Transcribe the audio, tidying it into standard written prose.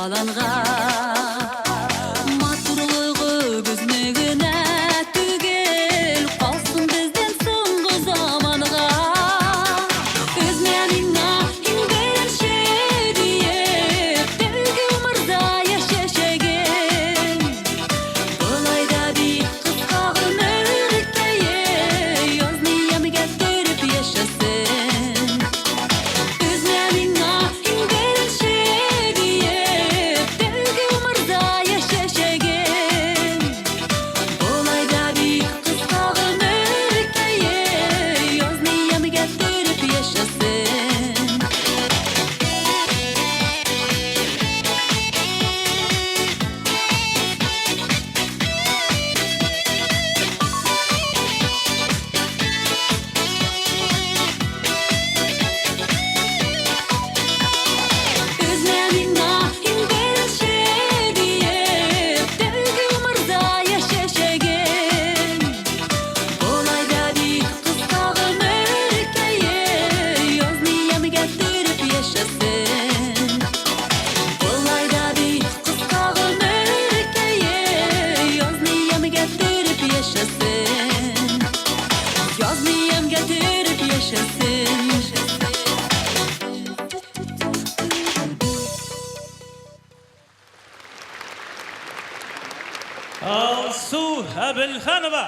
аланга. Матурлыгы безне генә түгел, калсын бездән соңгы заманга. Өзмә миңа иң беренче диеп, тәүге мырза яшәчәген. Болай да бик кыска гомеркәе, язны ямьгә төреп яшәсен. Өзмә миңа иң беренче диеп, тәүге мырза яшәчәген. Болай да бик кыска гомеркәе, язны ямьгә төреп яшәсен. Өзмә миңа иң беренче диеп, тәүге мырза яшәчәген. Болай да бик кыска гомеркәе, язны ямьгә төреп яшәсен. Болай да бик кыска гомеркәе, язны ямьгә төреп яшәсен. Язны ямьгә төреп яшәсен. Алсу Әбелханова.